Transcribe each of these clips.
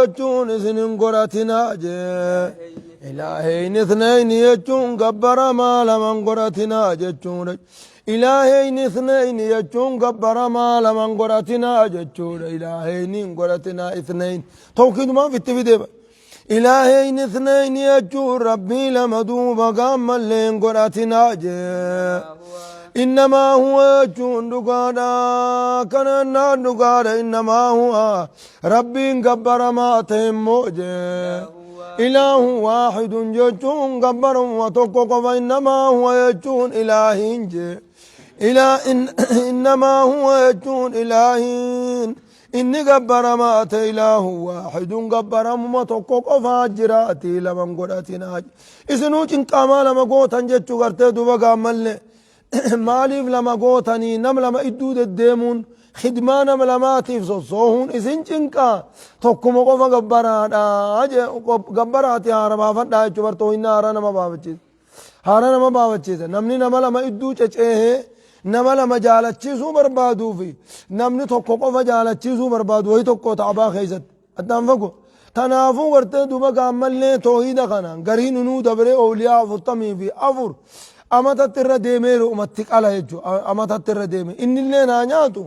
jechuun isin hin godhatinaa jee. Ilaaheyni ithnayni jechuun gabbaramaa laman godhatinaa jechuudha. Ilaaheyni ithnayni jechuun gabbaramaa laman godhatinaa jechuudha. Ilaaheyni hin godhatinaa ithnayn. Tawkiidumaaf itti fidee bara. Ilaaheyni ithnayni jechuun rabbii lama duuba gaammallee hin godhatinaa jee. Innamaa huwa jechuun dhugaadha. Kanannaan dhugaadha. Innamaa huwa rabbiin gabbaramaa ta'e immoo jee. Ilaahu waahidun jechuun gabbarumma tokko qofa. Innamaa huwa jechuun ilaahiin jee. Innamaa huwa jechuun ilaahiin. Inni gabbaramaa ta'e ilaahu waahidun gabbaramuma tokko qofaa jiraatii laman godhatinaa. Isinuu cinqaamaa lama gootan jechuu gartee duba gaammallee maaliif lama gootanii nam lama idduu deddeemuun khidmaa nama lamaatiif sossoohuun isin cinqaa tokkuma qofa gabbaraadha gabbaraati haara baafadhaa jechuu bartoo inni haara nama baafachiisa. Haara nama baafachiisa. Namni nama lama idduu ceceehee nama lama jaalachiisuu barbaaduu fi namni tokko qofa jaalachiisuu barbaadu wayi tokko ta'abaa keessatti. Addaan fagoo. Tanaafuu gartee duuba gaammallee toohida kanaan gariin inuu dabree ooliyaa 44 amatatti irra deemeeru umatti qala jechuudha. Amatatti irra deeme. Innillee naa nyaatu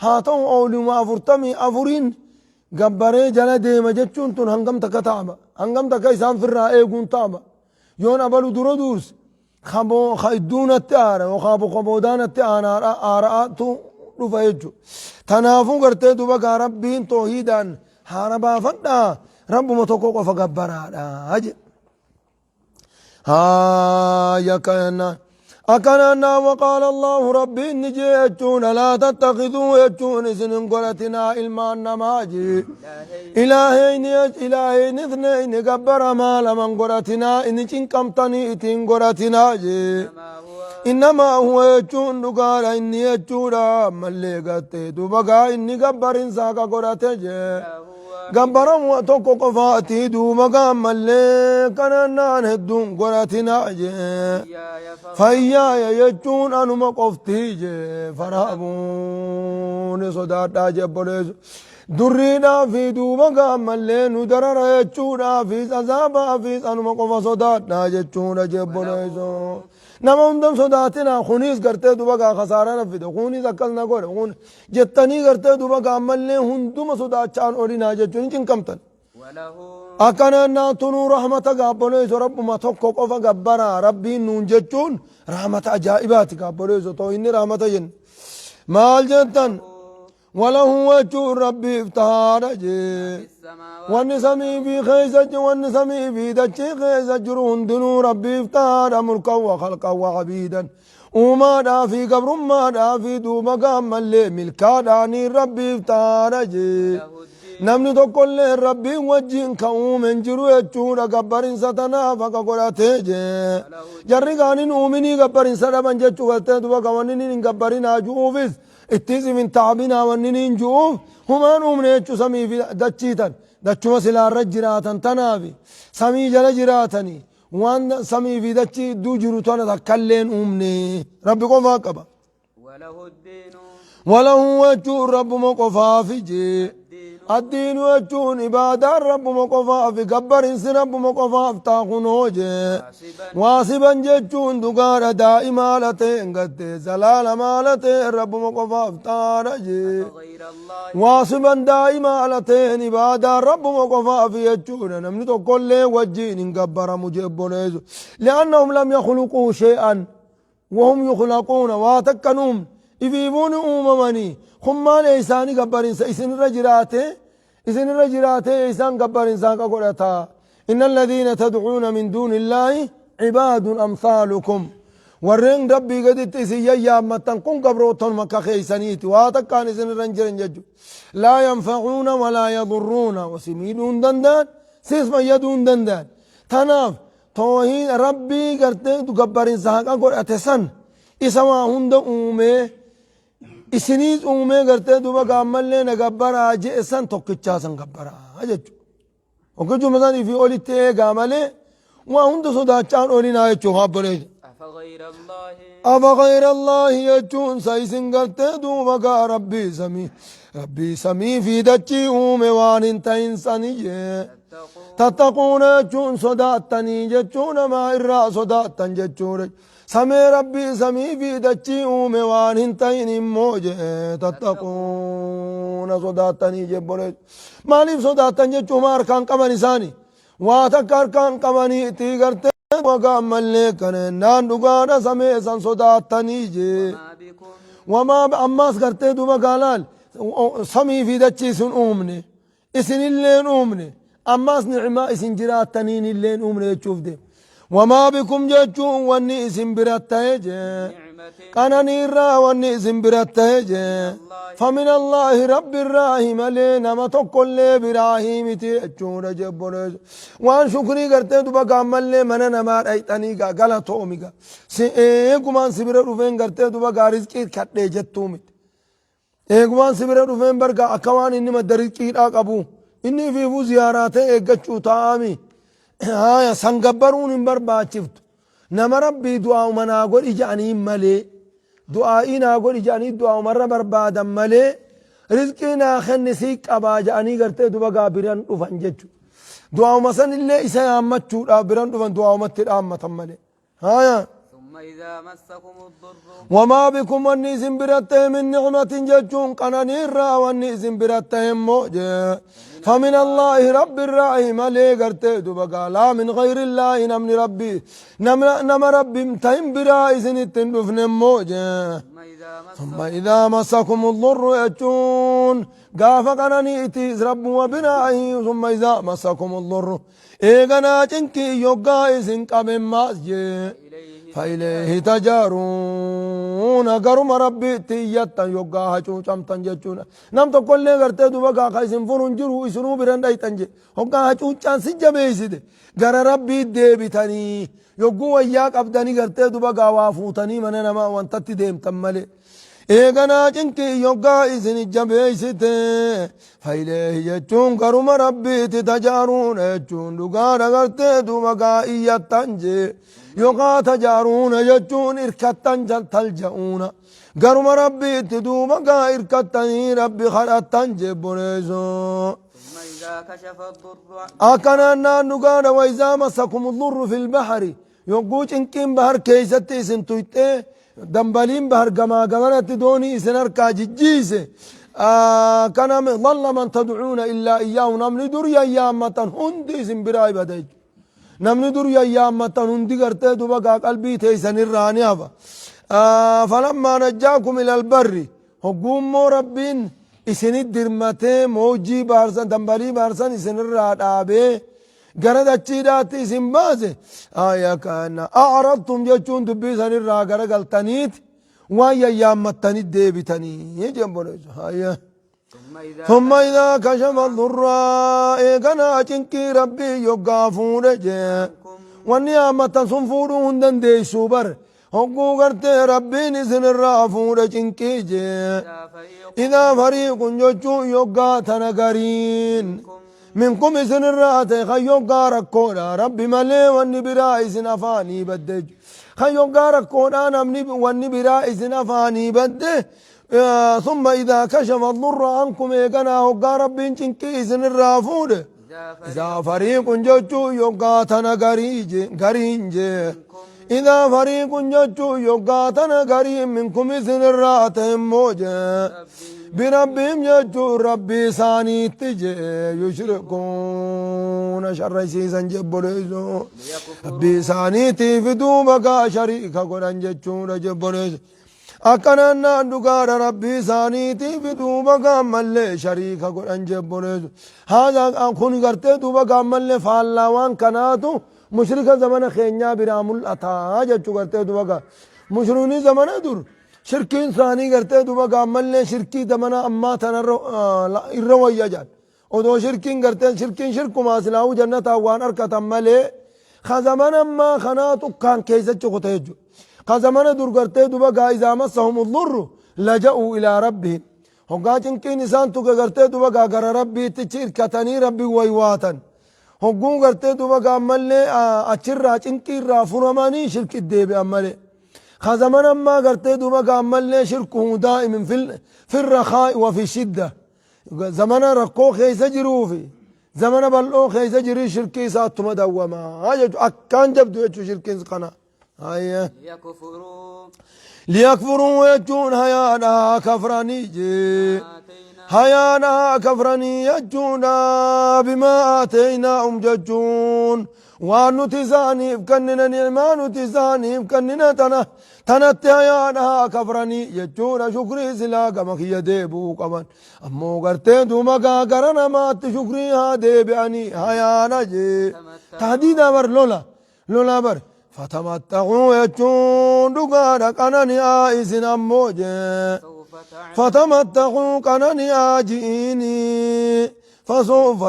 haa ta'u ooliyuma 44n gabbaree jala deema jechuun tun hangam takka ta'ama. Hangam takka isaan firraa eeguun ta'ama. Yoon abalu dura duurse ka ka idduu natti aara yookaan ka boodaa natti aanaadha aara'aatu dhufa jechuudha. Tanaafuu gartee duba gaa rabbiin toohiidhaan haara baafadhaa rabbuma tokko qofa gabbaraadha jedhe. Haa yakka jennaan. Akkanaan naa waqaala Allahu rabbiin ni jee jechuun laa tattakiduu jechuun isin hin godhatinaa ilmaan namaa jee. Ilaaheyni ilaaheyni ithneyni gabbaramaa laman godhatinaa inni cinqamtanii ittiin godhatinaa jee. Innamaa huwa jechuun dhugaadha inni jechuudha ammallee gattee duuba gaa inni gabbarinsaa ka godhate jee. Gabbaramu tokko qofaati duuba gaammallee kanannaan hedduun godhatinaa jee. Fayyaaya jechuun anuma qoftii jee faraabuun sodaadhaa jee obboleessu. Durriidhaa fi duuba gaammallee nu darara jechuudhaa fi azaabaa fi anuma qofa sodaadhaa jechuudha jee obboleessu. Nama hundan sodaatinaa kunis gartee duba gaa kasaaraa na fide kunis akkas na godhe kun jettanii gartee duba gaa ammallee hunduma sodaachaan olinaa jechuun hin cinqamtan. Akkanaan naa tunuu rahmata gaabboleessu rabbuma tokko qofa gabbaraa rabbiin nuun jechuun rahmata ajaa'ibaati gaabboleessu too inni rahmata jenna. Maal jettan? Walahu jechuun rabbiif tahaadha jee. Wanni samii fi keessa wanni samii fi dachii keessa jiru hundinuu rabbiif tahaadha mulkan wa khalqan wa abiidan. Uumaadhaa fi gabrummaadhaa fi duuba gaammallee milkaadhaanii rabbiif tahaadha jee. Namni tokkollee rabbiin wajjin ka uume hin jiru jechuudha gabbarinsa tanaaf akka godhatee jee. Jarri kaan hin uuminii gabbarinsa dhaban jechuu gartee duba ka wanni hin gabbarinaa ju'uufis Ittiis if hin ta'abinaa wanni niin ju'uuf humaan uumne jechu samii fi dachii tan dachuma silaa irra jiraatan tanaafi samii jala jiraatanii waan samii fi dachii idduu jiru tana takkalleen uumne rabbi qofaa qaba. Walahu jechuun rabbuma qofaafi jee. Addiinu jechuun ibaadaan rabbuma qofaafi gabbarinsi rabbuma qofaaf taa kunoo jee. Waasiban jechuun dhugaadha daa'imaala ta'een gattee zalaalamaala ta'een rabbuma qofaaf taadha jee. Waasiban daa'imaala ta'een ibaadaan rabbuma qofaaf jechuudha namni tokkollee wajjiin hin gabbaramu jee obboleessu. Li'annahum lam yakhluquu shay'an wahum yukhlaquuna waa takka hin uumne ifiifuu ni uumamanii kun maal eeysaani gabbarinsa isinirra jiraatee isinirra jiraatee eeysaan gabbarinsa haqa godhataa inna alladhiina tadcuuna min duuni illaahi cibaadun amthaalukum warreen rabbii gaditti isin yayyaammattan kun gabroottanuma akka keeysaniiti waa takkaan isinirra hin jiran jechu laa yanfacuuna walaa yadurruuna si miidhuu hin danda'an sis fayyaduu hin danda'an tanaaf Toohiida Rabbii gartee gabbarinsa haqa godhate san isa waa hunda uumee isiniis uumee gartee duba gaammallee na gabbaraa je'e san tokkichaa san gabbaraa jechuudha. Tokkichuma san ifii olitti eegaa malee waa hunda sodaachaan olinaa jechuudha obboleessa. أفغير الله أفغير الله jechuun sa isin gartee duuba gaa rabbii samii rabbii samii fi dachii uume waan hin ta'in sani jee تتقون tattaquuna jechuun sodaattanii jechuu namaa irraa sodaattan jechuudha samee rabbii samii fi dachii uume waan hin ta'in immoo jee tattaquuna sodaattanii jebbolee maaliif sodaattan jechuu ma harkaan qaban isaani waa takka harkaan qabanii itti gartee wagaa ammallee kanennaan dhugaadha samee san sodaattanii jee ما بكم wamaa ammaas gartee duba gaalaal samii fi dachii isin uumne isinilleen uumne ammaas nicmaa isin jiraattaniin illeen uumne jechuuf deema wamaa bikum jechuun wanni isin bira ta'e jee نعمة qananii irraa wanni isin bira ta'e jee famin allaahi rabbi irraahi malee nama tokkollee biraahi miti jechuudha jebboleessu waan shukrii gartee duba gaammallee mana namaa dhayxanii gaa galatoomi gaa si eegumaan si bira dhufeen gartee duba gaa rizqii kadhee jettuu miti eegumaan si bira dhufeen barga akka waan inni madda rizqiidhaa qabu inni ifiifuu ziyaaraa ta'e eeggachuu taa'ami haya san gabbaruun hin barbaachiftu nama rabbii du'aa'uma naa godhi jedhanii malee du'aa'ii naa godhi jedhanii du'aa'umarra barbaadan malee rizqii naa kenni sii qabaa jedhanii gartee duba gaa biran dhufan jechu du'aa'uma san illee isa yaammachuudhaaf biran dhufan du'aa'umatti dhaammatan malee haya ثم إذا مسكم الضر وما بكم wanni isin biratte من نعمة jechuun qananiirraa wanni isin biratte immoo jee فمن الله رب irraa malee gartee duba gaa لا من غير الله namni rabbi nama rabbi ta'in biraa isinitti hin dhufne immoo jee ثم إذا مسكم ثم إذا مسكم الضر jechuun gaafa qananiitis rabbuma biraahi ثم إذا مسكم الضر eeganaa cinqii yoggaa isin qabe maas jee إليه فإليه تجأرون garuma rabbiitti iyyattan yoggaa hacuucamtan jechuudha nam tokkollee gartee duba gaa ka isin furun jiru isinuu biran dhayxan je hoggaa hacuuccaan si jabeessite gara rabbii deebitanii yogguu wayyaa qabdanii gartee duba gaa waa fuutanii mana namaa wantatti deemtan malee eeganaa cinqii yoggaa isin jabeessite فإليه jechuun garuma rabbiitti تجأرون jechuun dhugaadha gartee duba gaa iyyattan jee yookaa تجأرون jechuun irkattan تلجؤون garuma rabbiitti duuba gaa irkattanii rabbi kadhattan jebboleessoo ثم إذا كشف الضر akkanaan naan dhugaadha وإذا مسكم الضر في البحر yogguu cinqiin bahar keeysatti isin tuyxee dambaliin bahar gamaa gamanatti doonii isin harkaa jijjiise kana ضل من تدعون إلا إياه namni dur yayyaammatan hundi isin biraa ibada jechuudha namni dur yayyaammatan hundi gartee duba gaa qalbii teeysan irraa ni hafa فلما نجاكم إلى البر hogguummoo rabbiin isinit dirmatee moojii baarsan dambalii baarsan isinirraa dhaabee gara dachiidhaatti isin baase aya kana أعرضتم jechuun dubbii isanirraa gara galtaniit waan yayyaammattanit deebitanii jemboleessu aya ثم إذا ثم إذا كشف الضر eeganaa cinqii rabbii yoggaa fuudhe jee wanni yaammatan sun fuudhuu hin dandeessuu bar hogguu gartee rabbiin isinirraa fuudhe cinqii jee إذا فريق إذا فريق jechuun yoggaa tana gariin منكم isinirraa ta'e kan yoggaa rakkoodha rabbi malee wanni biraa isin afaanii badde kan yoggaa rakkoodha namni wanni biraa isin afaanii badde ثم إذا كشف الضر عنكم eeganaa hoggaa rabbiin cinqii isinirraa fuudhe إذا إذا فريق jechuun yoggaa tana gariin jee إذا فريق jechuun yoggaa tana gariin منكم isinirraa ta'e immoo jee بربهم jechuun rabbii isaaniitti jee يشركون sharraysiisan jebboleessu rabbii isaaniitiif duuba gaa shariika godhan jechuudha jebboleessu akkanaan naan dhugaadha rabbii isaaniitiif duuba gaammallee shariika godhan jebboleessu haadha kun gartee duuba gaammallee faallaa waan kanaatu mushrika zamana keenyaa biraa mul'ataa jechuu gartee duuba gaa mushrikni zamana dur shirkiin isaanii gartee duuba gaammallee shirkii zamana ammaa tanarra irra wayya jedhan odoo shirkiin gartee shirkiin shirkumaa silaa'uu jannataa waan harkatan malee ka zamana ammaa kanaatu kaan keessatti kuta jechuudha ka zamana dur gartee duba gaa إذا مسهم الضر لجأوا إلى ربهم hoggaa cinqiin isaan tuqe gartee duba gaa gara rabbiitti hirkatanii rabbi waywaatan hogguu gartee duba gaa ammallee achirraa cinqiirraa furamanii shirkit deebi'an malee Ka zamana ammaa gartee duuba gaa ammallee shirkuhu daa'imin fi rakaa'i wa fi shidda. Zamana rakkoo keessa jiruufi zamana bal'oo keessa jirii shirkii isaa ittuma dawwamaa jechuudha. Akkaan jabdu jechuudha shirkiin kana. Hayyee. ليكفروا Liyakfuruu jechuun hayaadha kafranii jee. آتينا Hayaadha kafranii jechuudha bimaa aataynaahum jechuun waan nuti isaaniif kennine ni'maa nuti isaaniif kennine tana tanatti hayaadha kafranii jechuudha shukrii silaa gama kiyya deebi'uu qaban ammoo gartee duuba gaa gara namaatti shukrii haa deebi'anii hayaadha jee. Tahdiida bar lola lola bar fatamatta'uu jechuun dhugaadha qanani'aa isin ammoo jee. سوف تعلم فتمتعوا قننيا جئيني فسوف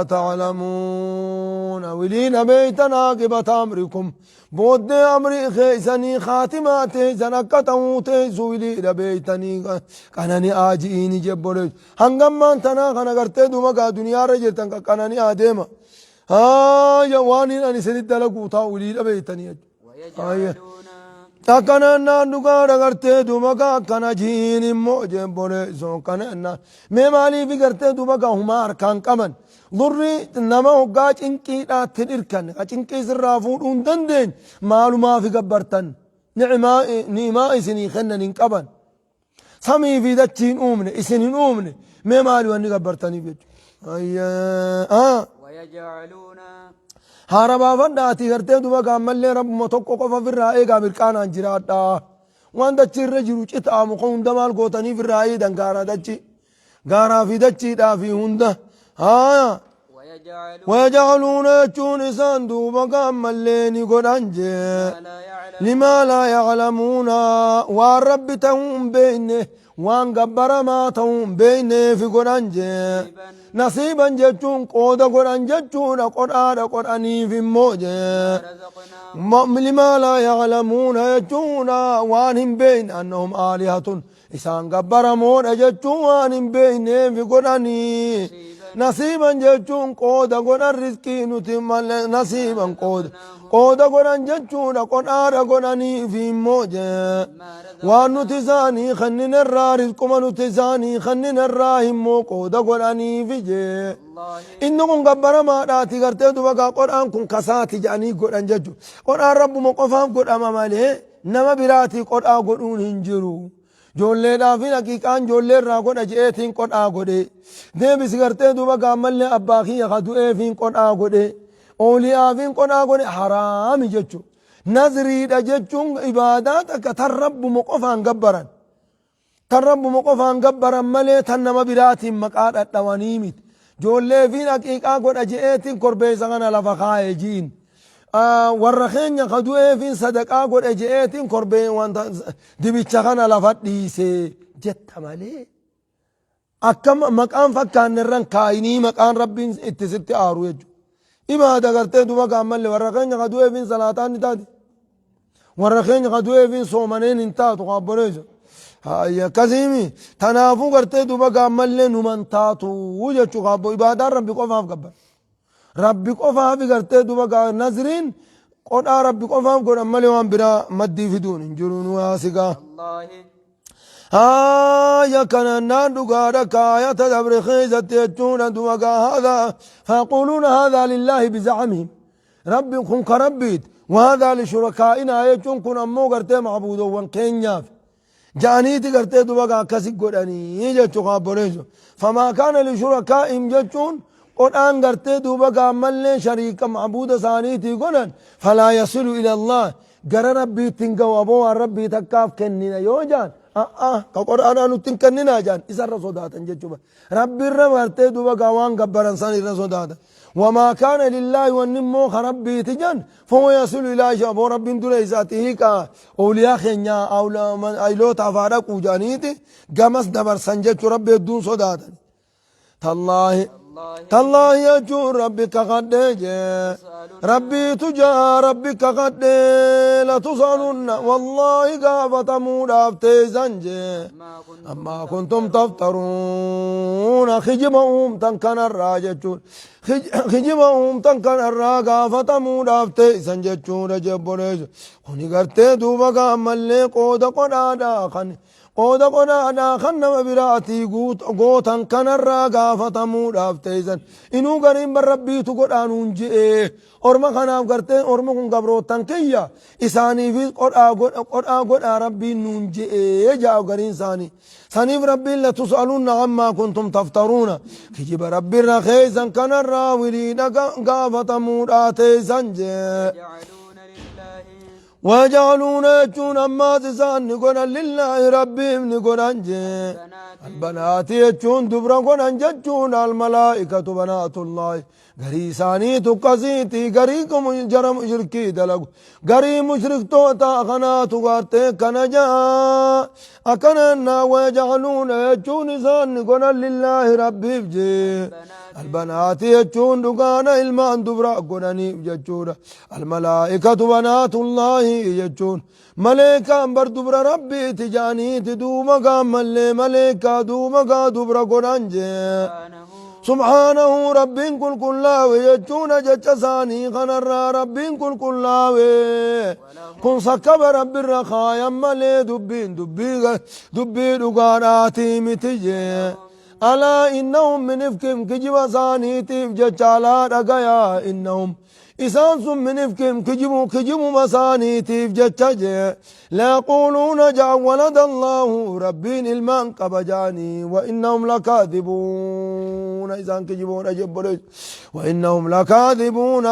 تعلمون ولين بيتنا عاقبة أمركم بود أمري خيسني خاتمة تيسن كتو تيسو ولين بيتني قنني آجئيني جبولي هنگم من تنا خنا قرتي دوما قا دنيا رجلتن قنني آديما ها يا وانين أني سند لقوتا ولين بيتني ويجعلون Akkana naan dhugaadha gartee duuba gaa akkana jiin immoo jebbolee isoo kana ennaan mee maaliif gartee duuba gaa humaa harkaan qaban durri nama hoggaa cinqiidhaatti dhirkan ka cinqii sirraa fuudhuu hin dandeenye maalumaaf gabbartan ni'imaa isinii kennan hin qaban samii fi dachii hin uumne isin hin uumne mee maali wanni gabbartaniif jechuudha. ويجعلون Haara baafadhaatii gartee duba gaammallee rabbuma tokko qofa ofirraa eegaa mirqaanaan jiraadha. Waan dachi irra jiru citaa muka hunda maal gootaniif irraa eedan gaaraa dachi. Gaaraa fi dachiidhaa fi hunda. Haaya. ويجعلون ويجعلون jechuun isaan duuba gaammallee ni godhan jee. ما لا يعلم لما لا يعلمون waan rabbi ta'uu hin beekne waan gabbaramaa ta'uu hin beekneef godhan jee. Nasiiban jechuun qooda godhan jechuudha qodhaadha qodhaniif immoo jee. رزقنا لما لا يعلمون jechuudha waan hin beekne annahum aalihatun isaan gabbaramoodha jechuun waan hin beekneef godhanii. Nasiiban jechuun qooda godhan riskii nuti malee nasiiban qooda qooda godhan jechuudha qodhaadha godhaniif immoo jee. ما رزقنا Waan nuti isaanii kenninerraa rizquma nuti isaanii kenninerraa immoo qooda godhaniif jee. الله Inni kun gabbaramaadhaati gartee duba gaa qodhaan kun kasaati jedhanii godhan jechuudha. Qodhaan rabbuma qofaaf godhama malee nama biraatii qodhaa godhuun hin jiru. Ijoolleedhaaf haqiiqaan ijoollee irraa godha je'eetiin qodhaa godhe. Deebisi gartee duba gaammallee abbaa kiyya ka du'eefiin qodhaa godhe. Ooliyaafiin qodhaa godhe haraami jechuudha. Nazriidha jechuun ibaadaa takka tan rabbuma qofaan gabbaran. Tan rabbuma qofaan gabbaran malee tan nama biraatiin maqaa dhadhawanii miti. Ijoollee fi haqiiqaa godha je'eetiin korbeessa kana lafa kaa'e jiin. Warra keenya ka du'eefiin sadaqaa godhe je'eetiin korbee wanta dibicha kana lafa dhiise jetta malee. Akka maqaan fakkaanne irran kaayinii maqaan rabbiin itti sitti aaru jechuudha. Ibaada gartee duba gaammallee warra keenya ka du'eefiin salaataan ni taati. Warra keenya ka du'eefiin soomaneen hin taatu kaabboleessa. Hayya akkasiimi tanaafuu gartee duba gaammallee numan taatu jechuu kaabbo ibaadaan rabbi qofaaf gabbar. Rabbi qofaaf gartee duba gaa nazriin qodhaa rabbi qofaaf godhan malee waan biraa maddii fiduun hin jiru nu haasigaa. الله آية كان نادو قال كاية تدبر خيزة يجون دوغا هذا فيقولون هذا لله بزعمهم رب كن كربيت وهذا لشركائنا يجون كن أمو قرتي معبود وان كينياف جانيتي قرتي دوغا كسي قراني يجتو قابليزو فما كان لشركائهم جتون قرآن قرتي دوبا ملي شريك معبود ثانيتي قران فلا يصل إلى الله قرى ربي تنقو أبو ربي تكاف كننا يوجان ka qur'aanaa nutti hin kenninaa jaan isarra sodaatan jechuudha. Rabbi irra martee duuba gaa waan gabbaran san irra sodaatan. Wamaa kaana lillaahi wanni immoo ka rabbiiti jaan fahuwa yasilu ilaa isha aboo rabbiin dura isaati hiiqa awliyaa keenya aylootaaf haa dhaquu jaaniiti gamas dabarsan jechuu rabbi hedduun sodaatan. Tallaahi. تالله Tallaahi jechuun Rabbi kakadhee jee. Rabbiitu jaa Rabbi kakadhee latus'alunna wallaahi gaafatamuudhaaf teeysan jee. ما كنتم Ammaa kuntum taftaruuna kijiba uumtan kanarraa jechuun kijiba uumtan kanarraa gaafatamuudhaaf teeysan jechuudha jebboleessu. Kuni gartee duuba gaammallee qooda qodhaadhaa kan qooda qodhaadhaa kan nama biraatii gootan kanarraa gaafatamuudhaaf teeysan. Inuu gariin bar Rabbiitu godhaanuun je'ee orma kanaaf gartee orma kun gabroottan kiyya isaaniifis qodhaa godhaa godhaa Rabbiin nuun je'ee ja'a gariin isaanii. Saniif Rabbiin latus'alunna ammaa kuntum taftaruuna kijiba Rabbiirra keeysan kanarraa wiliidha gaafatamuudhaa teeysan jee. يجعلون لله ويجعلون يجون أما تسان نقول لله ربهم نقول أنجي بنات البنات يجون دبر قول ججون الملائكة بنات الله غري ثاني تقزيتي غري كم جرم مشركي دلق غري مشرك توتا خنا تغارتي كنجا أكننا ويجعلون يجون سان نقول لله ربهم جي بنات البنات يجون دقانا ilmaan dubra godhaniif jechuudha. الملائكة بنات الله jechuun maleekaan bar dubra Rabbiiti jaaniiti duuba gaammallee maleekaa duuba gaa dubra godhan jee. سبحانه سبحانه Rabbiin qulqullaawe jechuun jecha isaanii kanarraa Rabbiin qulqullaawe. Kun sakkaba Rabbirra kaayan malee dubbiin dubbii dhugaadhaatii miti jee. ألا إنهم من إفكهم kijiba isaaniitiif jecha alaa dhagayaa إنهم isaan sun من إفكهم kijibu kijibuma isaaniitiif jecha jee ليقولون جاء ولد الله Rabbiin ilmaan qaba jaanii وإنهم لكاذبون isaan kijiboodha jebboleessu وإنهم لكاذبون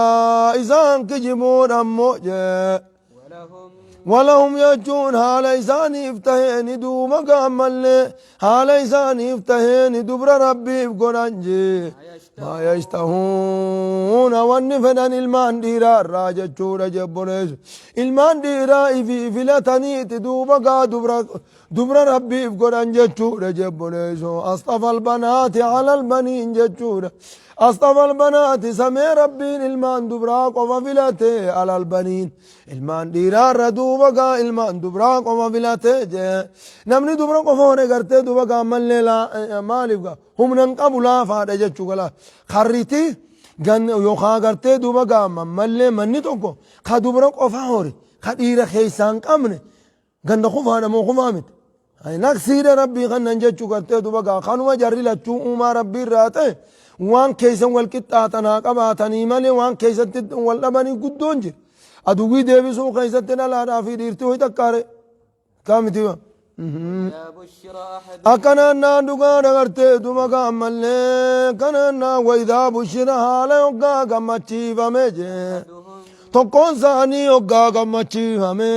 isaan kijiboodha ammoo jee. ولهم ولهم jechuun haala isaaniif taheen duuba gaammallee haala isaaniif taheen dubra Rabbiif godhan jee. ما ما يشتهون يشتهون wanni fedhan ilmaan dhiiraa irraa jechuudha jebboleessu. Ilmaan dhiiraa ifii filataniiti duuba gaa dubra Rabbiif godhan jechuudha jebboleessu. أصطفى البنات على البنين jechuudha. أصطفى البنات samee Rabbiin ilmaan dubraa qofa filate على البنين. Ilmaan dhiiraa irra duuba gaa ilmaan dubraa qofa filate jee. Namni dubra qofa hore gartee duuba gaa ammallee maaliif gaa humna hin qabu laafaadha jechuu gala. Karriti gan yookaan gartee duuba gaa ammallee manni tokko ka dubra qofa hore ka dhiira keessaa hin qabne ganda kufaadha moo kufaa miti. Naqsiidha Rabbii kanan jechuu gartee duuba gaa kanuma jarri lachuu uumaa Rabbii irraa ta'e waan keessan wal qixxaatan haa qabaatanii malee waan keessatti wal dhabanii guddoon jira. Aduwwii deebisuu keessatti dhalaadhaa fi dhiirtii ho'i takkaare. Kamiti إذا بشر أحدهم Akkanaan naan dhugaa dagartee duuba gaa ammallee kanaan naan وإذا بشر haala yoggaa gammachiifame jee. Tokkoon isaanii yoggaa gammachiifame.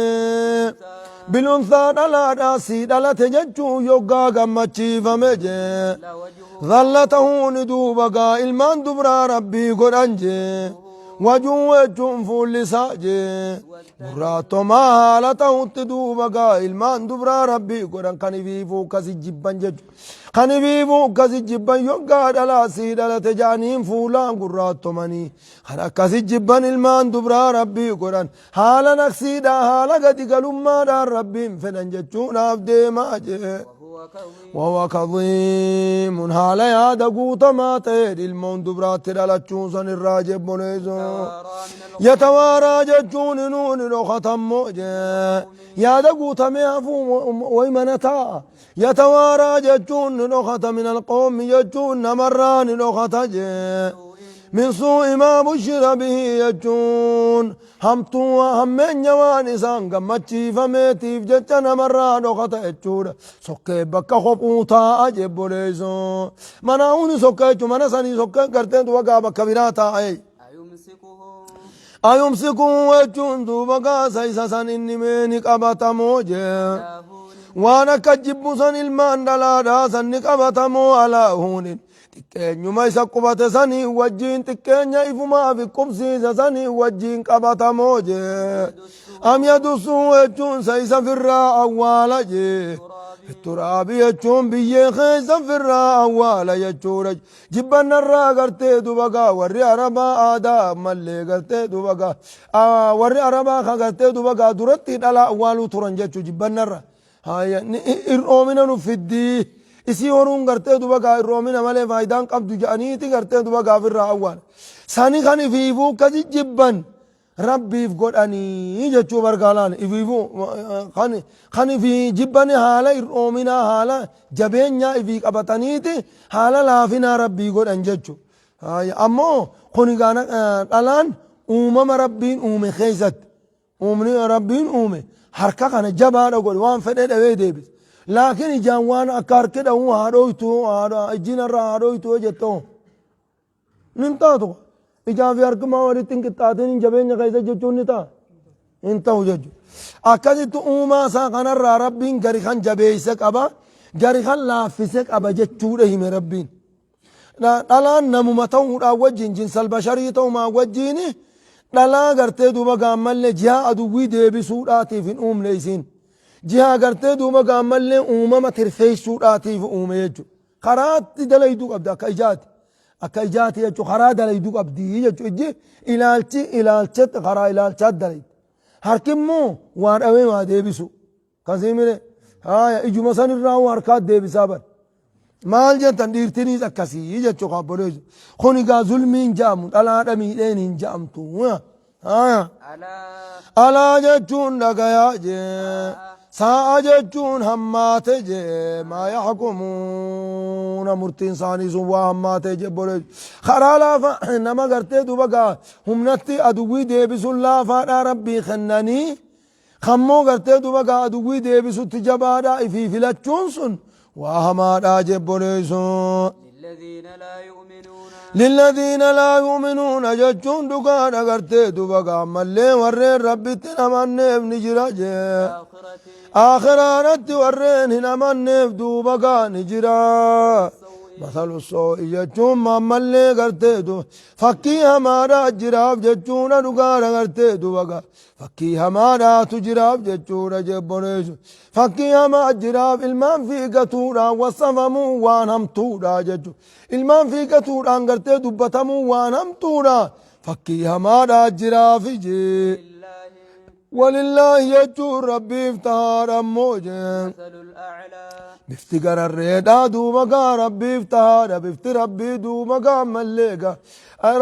بالأنثى dhalaadhaa sii dhalate jechuun yoggaa gammachiifame jee. لوجهه ظل tahuun duuba gaa ilmaan dubraa Rabbii godhan jee. وجهه jechuun fuulli isaa jee. Gurraattomaa haala ta'utti duuba gaa ilmaan dubraa Rabbii godhan kan ifiifuu akkasi jibban jechuudha. Kan ifiifuu akkasi jibban yoggaa dhalaa sii dhalate jaaniin fuulaan gurraattomanii. Kan akkasi jibban ilmaan dubraa Rabbii godhan haala naqsiidhaa haala gadi galummaadhaan Rabbiin fedhan jechuudhaaf deemaa jee. وهو كظيم وهو كظيم haala yaada guutamaa ta'een ilmoon dubraatti dhalachuun san irraa jebboleessu. توارى من القوم يتوارى jechuun nuuni dhokatammoo jee yaada guutamee hafuu way mana taa'a. يتوارى jechuun ni dhokata من القوم jechuun namarraa ni dhokata jee. من سوء ما بشر به jechuun hamtuu hammeenya waan isaan gammachiifameetiif jecha namarraa dhokata jechuudha. Sokkee bakka kophuu taa'a jebboleessu. Mana huni sokkee jechuun mana sanii sokkee gartee duuba gaa bakka biraa taa'a. أيمسكه أيمسكه jechuun duuba gaasa isa san inni mee ni qabatamoo jee. على هون Waan akka jibbu san ilmaan dhalaadhaa san ni qabatamoo على هون. Xiqqeenyuma isa qubate sanii wajjiin xiqqeenya ifumaa fi qubsiisa sanii wajjiin qabatamoo jee. أم يدسه jechuun sa isa firraa awwaala jee. Turaabi jechuun biyyee keessa firraa awwaala jechuudha. Jibbannarraa gartee duba gaa warri Arabaa aadaa ammallee gartee duba gaa warri Arabaa ka gartee duba gaa duratti dhalaa awwaaluu turan jechuu jibbannarra. Ir'oomina nu fiddii isii horuun gartee duba gaa ir'oomina malee faayidaan qabdu jedhaniiti gartee duba gaa ofirraa awwaala. Sani kan ifiifuu akkasi jibban Rabbiif godhanii jechuu bargaa laal ifiifuu kan kan ifii jibbani haala ir'oominaa haala jabeenyaa ifii qabataniiti haala laafinaa Rabbii godhan jechu. Ammoo kuni gaana dhalaan uumama Rabbiin uume keessatti uumni Rabbiin uume harka kana jabaadha godhe waan fedhe dhawee deebisa. Laakiin ijaan waan akka harki dhawuu haa dhoytu ijji narraa haa dhoytu yoo jettoo Nin taatu. Ijaa fi harki maa walitti hin qixxaatin hin jabeenya keessa jechuun ni ta'a. Hin ta'u jechuudha. Akkasitti uumaa isaa kanarraa Rabbiin gari kan jabeesse qaba, gari kan laaffise qaba jechuudha hime Rabbiin. Dhalaan namuma ta'uudhaan wajjin jinsal basharii ta'umaan wajjin dhalaa gartee duuba gaammallee jihaa aduwwii deebisuudhaatiif hin uumne isiin. Jihaa gartee duuba gaammallee uumama tirfeessuudhaatiif uume jechuudha. Karaatti dalayduu qabdi akka ijaati. Akka ijaati jechuun karaa dalayduu qabdi jechuun ijji ilaalchi ilaalchatti karaa ilaalchaatti dalaydi. Harki immoo waa dhawee waa deebisu. Kasii mire haaya ijuma san irraa hoo harkaat deebisaa bar. Maal jettan dhiirtiniis akkasii jechuu kaabboleessu. Kun egaa zulmiin ja'amu dhalaadha miidheen hin ja'amtu. Haaya. Alaa. Alaa jechuun dhagayaa jee. Saa'a jechuun hammaate jee. Maa yaxkumuuna murtiin isaanii sun waa hammaate jee bolee. Karaa laafa nama gartee duba gaa humnatti aduwwii deebisuun laafaadhaa rabbii kennanii. Kammoo gartee duba gaa aduwwii deebisutti jabaadhaa ifii filachuun sun waa hamaadhaa jee boleessuu. Lilladhiina laa yu'minuuna. Lilladhiina laa yu'minuuna jechuun dhugaadha gartee duba gaammallee warreen Rabbitti hin amanneef ni jira jee. Aakhirati. Aakhiraadhatti warreen hin amanneef duuba gaa ni jira. Masalu soo'i jechuun maammallee gartee duba fakkii hamaadha jiraaf jechuudha dhugaadha gartee duba gaa. Fakkii hamaadhaatu jiraaf jechuudha jebboleessu. Fakkii hamaa jiraaf ilmaan fiigatuudhaan wasafamuu waan hamtuudha jechuudha. Ilmaan fiigatuudhaan gartee dubbatamuu waan hamtuudha. Fakkii hamaadhaa jiraaf jee. Lillaahi. Walillaahi jechuun rabbiif tahaadha ammoo jee. Masalul a'laa. Bifti gararreedhaa duuba gaa rabbiif tahaadha bifti rabbii duuba gaa ammallee gaa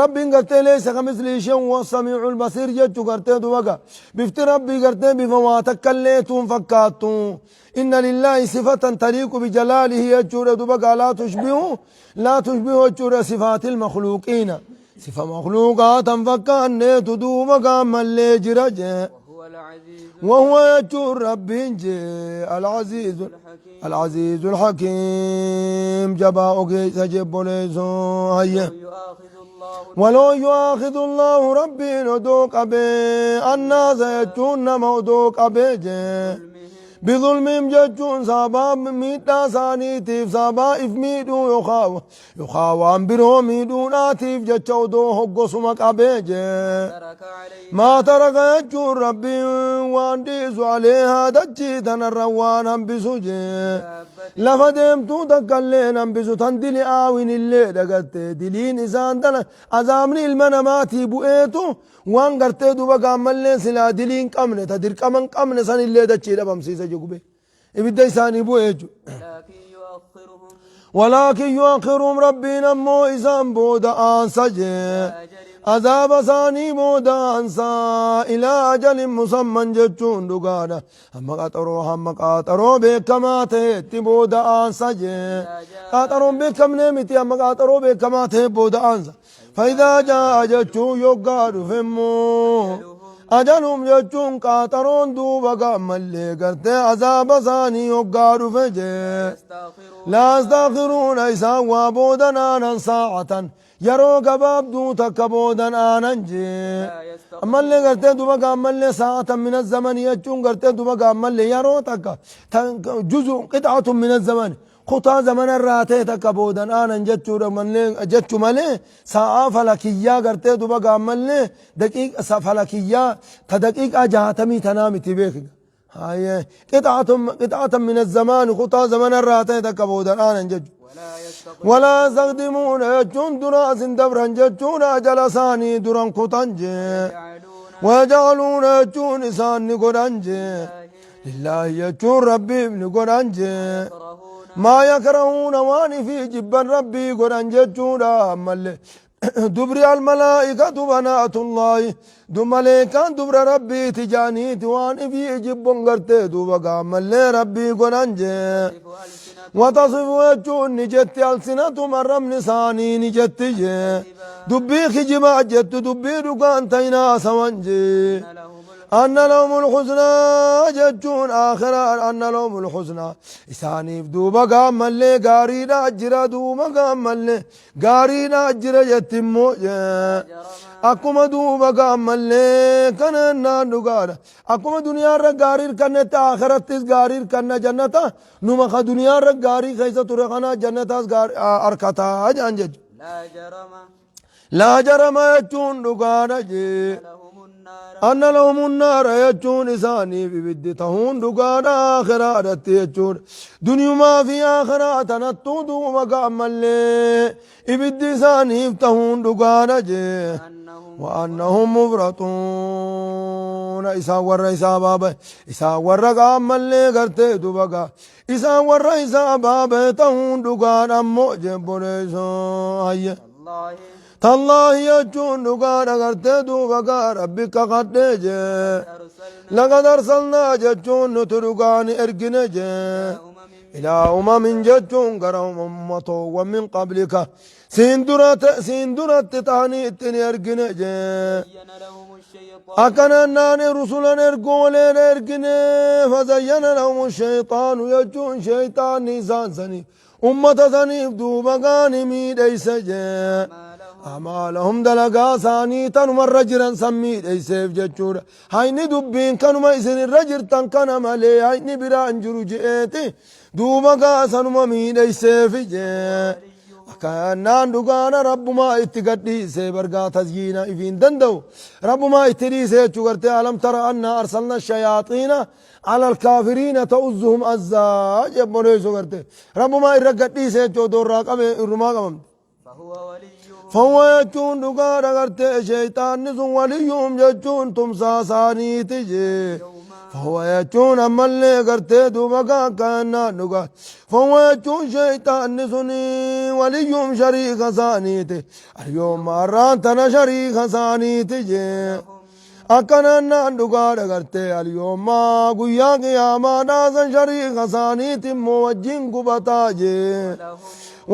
Rabbiin gartee leessa kamislii isheen huwa samiicul basiir jechu gartee duuba gaa bifti rabbii gartee bifa waa takkallee tuun fakkaattu inna lillaahi sifatan taliiqu bijalaalihi jechuudha duuba gaa laa tushbihu laa tushbihu jechuudha sifaatil makluuqiina sifa makluuqaa tan fakkaanneetu duuba gaa ammallee jira jee وهو العزيز وهو يجور ربين جي العزيز الحكيم. العزيز الحكيم جبا أوكي سجب بوليسو هيا يؤاخذ الله ولو يؤاخذ الله ربي ندوك أبي الناس يجون مودوك أبي جي ظلمهم بظلمهم جتون سابا ميتا سانيتيف سابا إف ميدو يخاو يخاوان برو ميدو ناتيف جتشو دو هقو سمك أبي جي ترك عليه ما ترك jechuun rabbiin waan dhiisu aleehaa dachii tanarra waan hambisu jee دابة lafa deemtuu takka illee hambisu tan dili aawin illee dhagatte diliin isaan tana azaabni ilma namaatii bu'eetu waan gartee duba gaammallee silaa dilii hin qabne ta dirqama hin qabne san illee dachii dhabamsiisa jegube ibidda isaanii bu'e jechuudha. ولكن يؤخرهم ولكن يؤخرهم ربين ammoo isaan booda aansa jee. إلى أجل Azaaba isaanii booda aansaa ilaa ajalin musamman jechuun dhugaadha. Hamma qaxaroo hamma qaxaroo beekamaa ta'etti booda aansa jee. Qaxaroon beekamnee miti hamma qaxaroo beekamaa ta'e booda aansa. Faayidaa jaa jechuun yoggaa dhufe immoo ajalum jechuun qaxaroon duuba gaammallee gartee azaaba isaanii yoggaa dhufe jee. يستأخرون لا يستأخرون إسان وبودا آنا ساعة yeroo gabaabduu takka boodan aanan jee لا يستقدمون ammallee gartee duba gaammallee sa'atan min zamani jechuun gartee duba gaammallee yeroo takka juzu qixaatun min zamani kutaa zamana irraa ta'e takka boodan aanan jechuudha mallee jechu malee sa'aa falakiyyaa gartee duba gaammallee daqiiqa falakiyyaa ta daqiiqaa 60 tanaa miti beekna. Haye qixaatan min azamaani kutaa zamana irraa ta'e takka boodan aanan jechu. ولا يستقدمون Walaa yastaqdimuuna jechuun duraas hin dabran jechuun ajala isaanii duran kutan jee. يجعلون Wayajcaluuna jechuun isaan ni godhan jee. Lillaahi jechuun rabbiif ni godhan jee. يكرهون Maa yakrahuuna waan ifii jibban rabbii godhan jechuudha ammallee. Dubri almalaa'ikatu banaatullaahi du maleekaan dubra rabbiiti jaaniiti waan ifii jibbon gartee duuba gaammallee rabbii godhan jee. تصف ألسنتهم وتصف jechuun ni jetti alsinatu marrabni isaanii ni jetti jee. Dubbii kijibaa jettu dubbii dhugaan ta'inaa sawan jee. أن لهم أن لهم الحسنى jechuun آخرة أن لهم الحسنى isaaniif duuba gaammallee gaariidha jira duuba gaammallee gaariidha jira jetti immoo jee. جرم Akkuma duuba gaammallee kana naan dhugaadha. Akkuma duniyaarra gaarii hirkannetti akhirattis gaarii hirkanna jannata numa ka duniyaarra gaarii keessa ture kana jannataas harkataa jedhan jechuudha. لا جرم Laa jarama jechuun dhugaadha jee. لهم النار Anna lahumun naara jechuun isaaniif ibiddi tahuun dhugaadha akhiraadhatti jechuudha. Duniyumaa fi akhiraa tanattuu duuba gaammallee ibiddi isaaniif tahuun dhugaadha jee. أنهم وأنهم مفرطون إسان ور إسا بابا إسان ور قام اللي قرتي دبقا إسان ور إسا بابا تهون دقان أمو جبريسو هيا الله تالله يجون دقان قرتي دبقا ربك قد جي أرسلنا لقد أرسلنا ججون نترقان إرقنا جي إلى أمم إلى أمم ججون قرهم أمته ومن قبلك سين درت تاني اتني إرقنا جي زين لهم الشيطان Akkana naani rusulan ergooleen ergine fazayyana lahum shayxaanu jechuun shayxaanni isaan saniif ummata saniif duuba gaani miidheyse jee. ما لهم Amaalahum dalagaa isaanii tanumarra jiran san miidheyseef jechuudha. Hayni dubbiin kanuma isin irra jirtan kana malee hayni biraa hin jiru je'eeti duuba gaa sanuma miidheyseef jee. Akkannaan dhugaana rabbumaa itti gadhiisee bargaa tazyiina ifiin danda'u rabbumaa itti dhiisee jechuu gartee alam tara anna arsalna shayaaxiina ala alkaafiriina ta'uzzuhum azzaa jebboleessu gartee rabbumaa irra gadhiisee jechuu odoo irraa qabe irrumaa qabamte. فهو وليهم فهو jechuun dhugaadha gartee shayxaanni sun waliyyuhum jechuun tumsaa isaaniiti jee. فهو jechuun ammallee gartee duuba kaakkaannaan dhugaa. فهو jechuun shayxaanni suni waliyyuhum shariika isaaniiti. Aryooma har'aan tana shariika isaaniiti jee. Akkanaan naan dhugaadha gartee alyooma guyyaa qiyaamaa dhaasan shariika isaaniiti immoo wajjin gubataa jee. لهم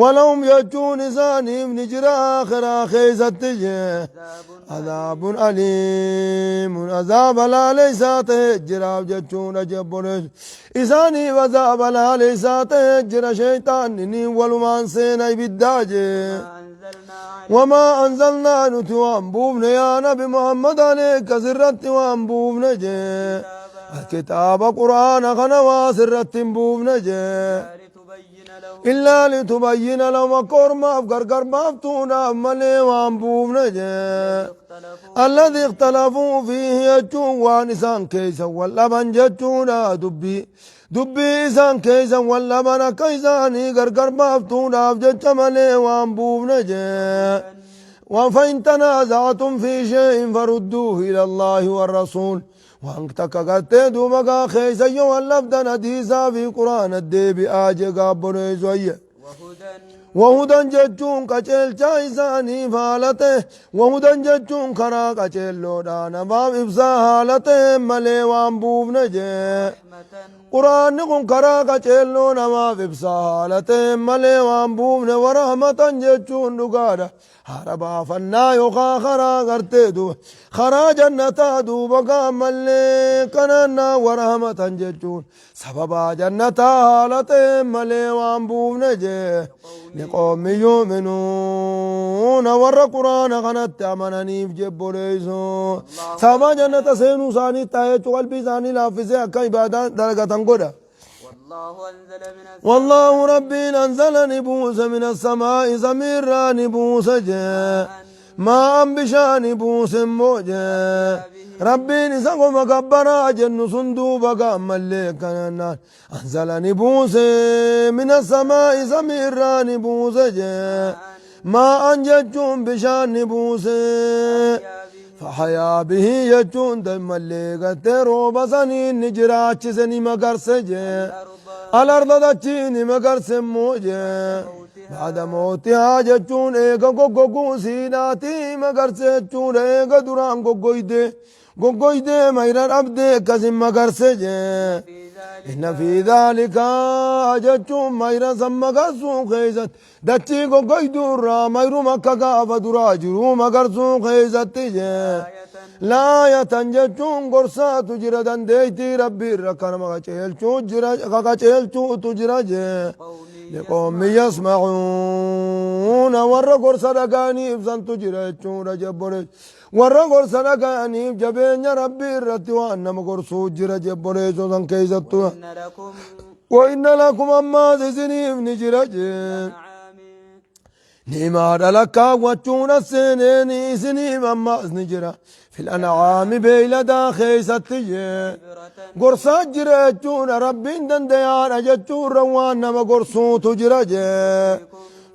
ولهم jechuun isaaniif ni jira akhiraa keessatti jee. عذاب عذاب أليم عذاب laaleysaa ta'e jiraaf jechuudha jebboleessu isaaniif azaaba laaleysaa ta'e jira shayxaanni ni walumaan seena ibiddaa jee. ما أنزلنا عليك وما أنزلنا nuti waan buufne yaa nabi Muhammad عليك sirratti waan buufne jee. الكتاب الكتاب قرآن kana waa sirratti hin buufne jee. لتبين لهم إلا لتبين لهم akka ormaaf gargar baaftuudhaaf malee waan buufne jee. اختلفوا الذي اختلفوا فيه jechuun waan isaan keessa wal dhaban jechuudha dubbii dubbii isaan keessa wal dhaban akka isaanii gargar baaftuudhaaf jecha malee waan buufne jee. وفإن تنازعتم في شيء فردوه إلى الله والرسول waan takka gartee duuba gaa keessa yoo wal dhabdan hadiisaa fi quraana deebi'aa jee gaabboleessu ayye. وهدى وهدى jechuun qaceelchaa isaaniif haala ta'e وهدى jechuun karaa qaceelloodha namaaf ibsaa haala ta'e malee waan buufne jee. رحمة Quraanni kun karaa qaceelloo namaaf ibsaa haala ta'e malee waan buufne ورحمة jechuun dhugaadha. Hara baafannaa yookaan karaa gartee duuba karaa jannataa duuba gaammallee kanannaa ورحمة jechuun sababaa jannataa haala ta'e malee waan buufne jee. لقوم يؤمنون warra quraana kanatti amananiif jebboleessu. Sababaa jannata seenuu isaanii ta'ee jechuu qalbii isaanii laaffisee akka ibaadaa dalagatan godha. والله أنزل من السماء والله ربي أنزل ni buuse من السماء samiirraa ni buuse jee. Maa'an bishaani buuse immoo jee. Rabbiin isa qofa gabbaraa jennu sun duuba gaammallee kanannaan anzala ni buuse mina samaa'i samii irraa ni buuse jee. Maa'an jechuun bishaan ni buuse. Fahayaa bihii jechuun dammallee gartee rooba saniin ni jiraachise ni magarse jee. Alarda dachii ni magarse immoo jee. Baada mootihaa jechuun eega goggoguu siidhaatii magarse jechuudha eega duraan goggoyde goggoydee mayra dhabdee akkasin magarse jee. Inna fi dhaalika jechuun mayra san magarsuu keessatti dachii goggoyduu irraa mayruma akka gaafa duraa jiruu magarsuu keessatti jee. Laayatan jechuun gorsaatu jira dandeettii rabbii irra kanama qaceelchuu jira qaqaceelchuutu jira jee. Liqoommi yasma'uuna warra gorsa dhaga'aniif santu jira jechuudha jebbole. Warra gorsa dhaga'aniif jabeenya rabbii irratti waan nama gorsuu jira jebboleessoo san keessattu. إن لكم وإن لكم ammaas isiniif ni jira jee. نعام Ni'imaadha lakkaawwachuun as seeneen isiniif ammaas ni jira. Fil an'aami beeyladaa keessatti jee. عبرة Gorsaa jira jechuudha rabbiin dandayaadha jechuurra waan nama gorsuutu jira jee.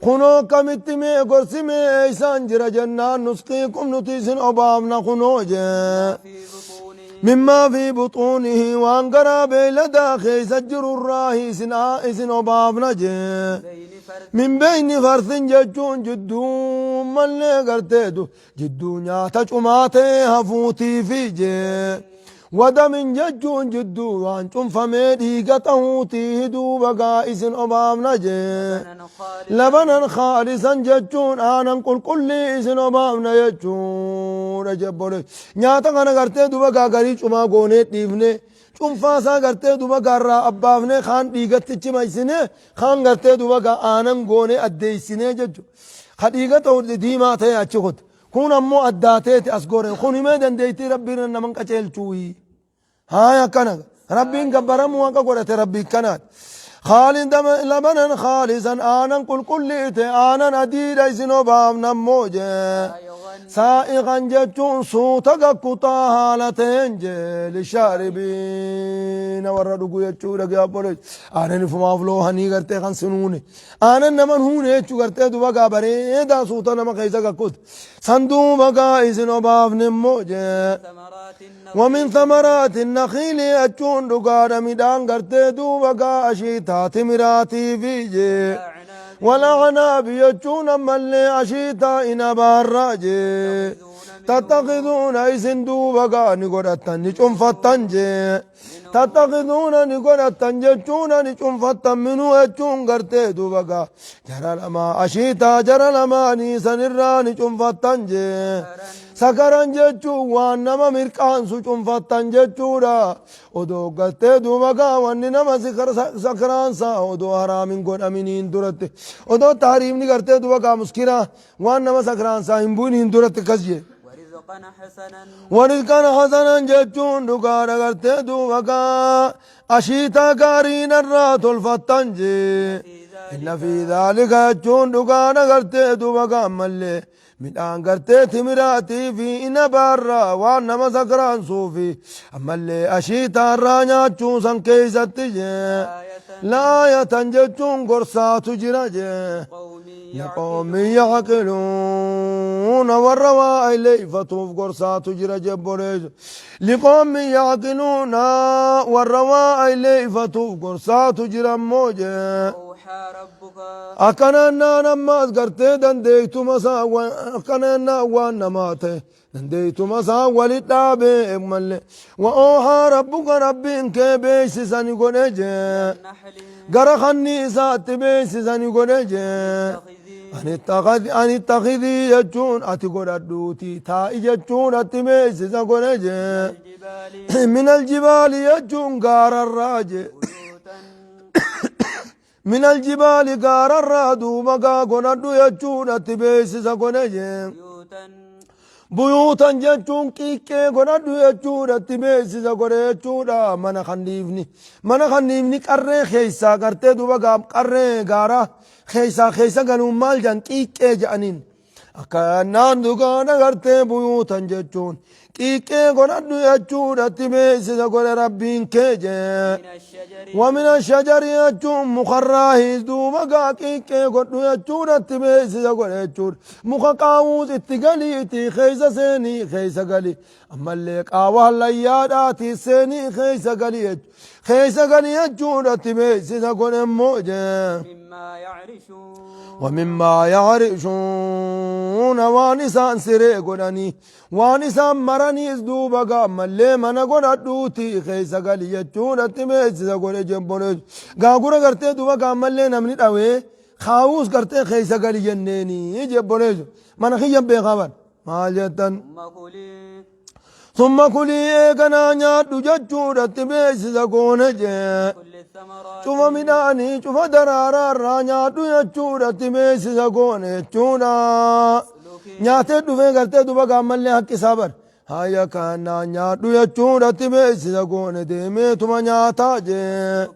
Kunoo akkamitti mee gorsi mee isaan jira jennaan nusqiikum nuti isin obaafna kunoo jee. في بطونه Mimmaa fi buxuunihi waan garaa beeyladaa keessa jirurraa isin obaafna jee. بين فرث Min beyni farsin jechuun jidduu mallee garteetu jidduu nyaata cumaa ta'e hafuutiifi jee. Wadamin jechuun jidduu waan cunfamee dhiiga ta'uutii duuba gaa isin obaafna jee. لبنا خالصا Labanan khaalisan jechuun aanan qulqullii isin obaafna jechuudha jebbole. Nyaata kana gartee duba gaa garii cumaa goonee dhiifne cunfaa isaa gartee duba gaarraa abbaafne kaan dhiigatti cimaysine kaan gartee duba gaa aanan goonee addeessine jechuudha. Ka dhiiga ta'u diimaa ta'e achi kutu. Kun ammoo addaateeti as goore. Kun himee dandeettii rabbiin naman qaceelchuuyi. Haaya akkana rabbiin gabbaramuu haqa godhate rabbii kanaati. Khaalid labanan khaalisan aanan qulqulliite aanan adiidha isin obaafna ammoo jee. سائغا Saa'iqan jechuun suuta gakkutaa haala ta'een jee lishaaribiina warra dhugu jechuudha gaabbolee. Aanan ifumaaf loohanii gartee kan sinuune. Aanan naman huune jechuu gartee duba gaa bareedaa suuta nama keessa gakkutu. Sanduuba gaa isin obaafne immoo jee. ثمرات ومن النخيل ثمرات النخيل أجون دقار مدان قرتي دوبا أشيتا تمراتي فيجي والأعناب والأعناب يجون أما اللي أشيتا إن باراجي تتخذون منه تتخذون إسن دوبا نقرأتن نجنفتن جي تتخذون نقرأتن جتون نجنفتن منه أجون قرتي دوبا جرى لما أشيتا جرى لما نيسان الرا نجنفتن جي سكرا Sakaran jechuun waan nama mirqaansu cunfattan jechuudha. Odoo gartee duuba gaa wanni nama sakraansa odoo haraamin godhaminiin duratti. Odoo taariifni gartee duuba gaa muskira waan nama sakraansaa hin bu'iniin duratti akkas jee. ورزقا حسنا Warizqan hasanan jechuun dhugaadha gartee duuba gaa ashiitaa gaariin irraa tolfattan jee. في ذلك Inna fi dhaalika jechuun dhugaadha gartee duuba gaa ammallee midhaan gartee timiraatii fi inabaarraa waan nama sakraansuufi ammallee ashiitaarraa nyaachuu san keessatti jee. آية Laayatan jechuun gorsaatu jira jee. قوم لقوم يعقلون يعقلون والرواء ليفتوف قرصات جرى جبريج لقوم يعقلون والرواء ليفتوف قرصات جرى موجة أوحى ربك أكننا نما أذكرت دنديت مسا أكننا وانما dandeeytu masaa walit dhaabee malle وأوحى ربك ربين kee beeksisani godhe jee النحل gara kanniisaatti beeksisani godhe jee اتخذي Ani ittakhidii jechuun ati godhadhuuti taa'i jechuun ati beeksisa godhe jee الجبال min aljibaali jechuun gaararraa jee بيوتا min aljibaali gaararraa duuba gaa godhadhu jechuun ati beeksisa godhe jee بيوتا buyuutan jechuun qiqqee godhadhu jechuudha itti beeksisa godhe jechuudha mana kanniifni mana kanniifni qarree keessaa gartee duuba gaa qarree gaara keessaa keessa galuun maal jedhan qiqqee jedhaniin. Akkanaan dhugaadha gartee buyuutan jechuun qiiqqee godhadhu jechuudhatti beeksisa godhe Rabbiin kee jee. من الشجر ومن الشجر jechuun mukarraahiis duuba gaa qiiqqee godhu jechuudhatti beeksisa godhe jechuudha. Muka qaawuus itti galiitii keessa seenii keessa gali. Ammallee qaawa hallayyaadhaatii seenii keessa gali jechuudha. Keessa gali jechuudhatti beeksisa godhe immoo jee. مما يعرشون ومما يعرشون waan isaan siree godhanii waan isaan maraniis duuba gaammallee mana godhadhuuti keessa gali jechuudhatti beeksisa godhe jebboleessu gaagura gartee duuba gaammallee namni dhawee kaawuus gartee keessa gali jenneeni jebboleessu mana kiyyan beekaa bar maal jettan ثم كلي ثم كلي eeganaa nyaadhu jechuudhatti beeksisa goone jee كل الثمرات cufa midhaanii cufa daraaraa irraa nyaadhu jechuudhatti beeksisa goone jechuudha. Nyaatee dhufee gartee duba gaammallee haqqi isaa bar. Hayya kanaa nyaadhu jechuudhatti beeksisa goone deemeetuma nyaataa jee.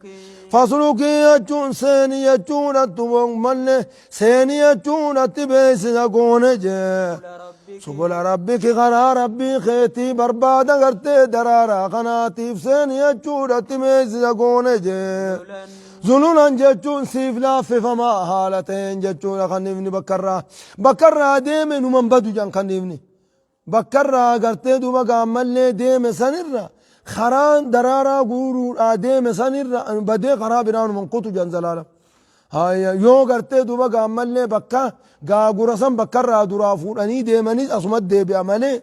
Faslukii jechuun seeni jechuudhatti mallee seeni jechuudhatti beeksisa goone jee. ربك Subula rabbiki karaa rabbii keetii barbaada gartee daraaraa kanaatiif seeni jechuudhatti beeksisa goone jee. ذللا Zululan jechuun siif laaffifamaa haala ta'een jechuudha kan ifni bakkarraa. Bakkarraa deeme numan badu jan kan ifni. Bakkarraa gartee duuba gaammallee deeme sanirra karaan daraaraa guuruudhaa deeme sanirra badee karaa biraa numan kutu jan zalaala. Haya yoo gartee duuba gaammallee bakka gaagura san bakkarraa duraa fuudhanii deemanis asumat deebi'a malee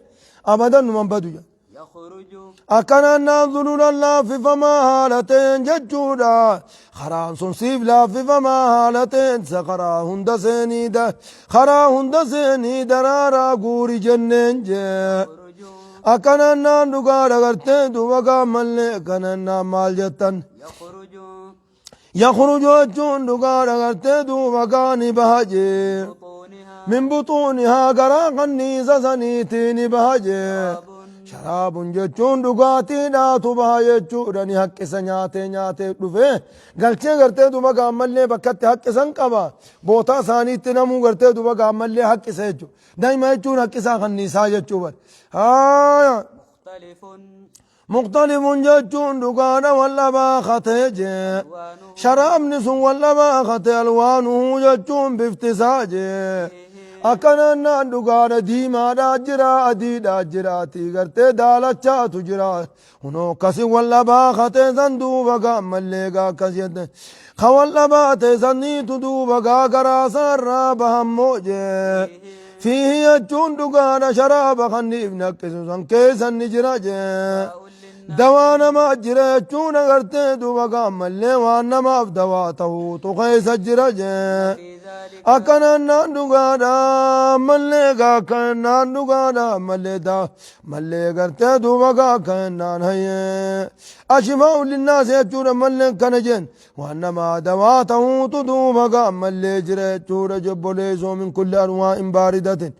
abadan numan badu jan. يخرج Akkanaan naan zululan laaffifamaa haala ta'een jechuudha. Karaan sun siif laaffifamaa haala ta'een isa karaa hunda seenii da karaa hunda seenii daraaraa guuri jenneen jee. يخرج Akkanaan naan dhugaadha gartee duuba gaammallee akkanaan naan maal jettan. يخرج Yakhruju jechuun dhugaadha gartee duuba gaani baha jee. بطونها Min buxuunihaa garaa kanniisa saniitii ni baha jee. شراب Sharaabun jechuun dhugaatiidhaatu baha jechuudha ni haqqisa nyaatee nyaatee dhufee galchee gartee duba gaammallee bakkatti haqqisan qaba bootaa isaaniitti namuu gartee duba gaammallee haqqisa jechuudha daa'ima jechuun haqqisaa kanniisaa jechuu bar haaya مختلف muqtalifun jechuun dhugaadha wallabaa katee jee ألوانه sharaabni sun wallabaa katee alwaanuhu jechuun biftisaa jee akkanaan naan dhugaadha diimaadhaa jira adiidhaa jiraatii gartee daalachaatu jira hunoo akkasi wallabaa katee san duuba gaammallee gaa akkas jette ka wallabaa ta'e saniitu duuba gaa garaa isaarraa bahammoo jee fiihi jechuun dhugaadha sharaaba kanniif naqqisu san keessan ni jira jee دواء للناس dawaa namaa jira jechuun agartee duuba gaammallee waan namaaf dawaa ta'uutu keessa jira jee في ذلك akkanaan naan dhugaadha mallee gaa akkanaan dhugaadha mallee daa mallee gartee duuba gaa akkanaan hayyee ashifaa'u linnaas jechuudha malleen kana jeen waan namaa dawaa ta'uutu duuba gaa mallee jira jechuudha jobboleessoo min kulli anwaa'in baaridatin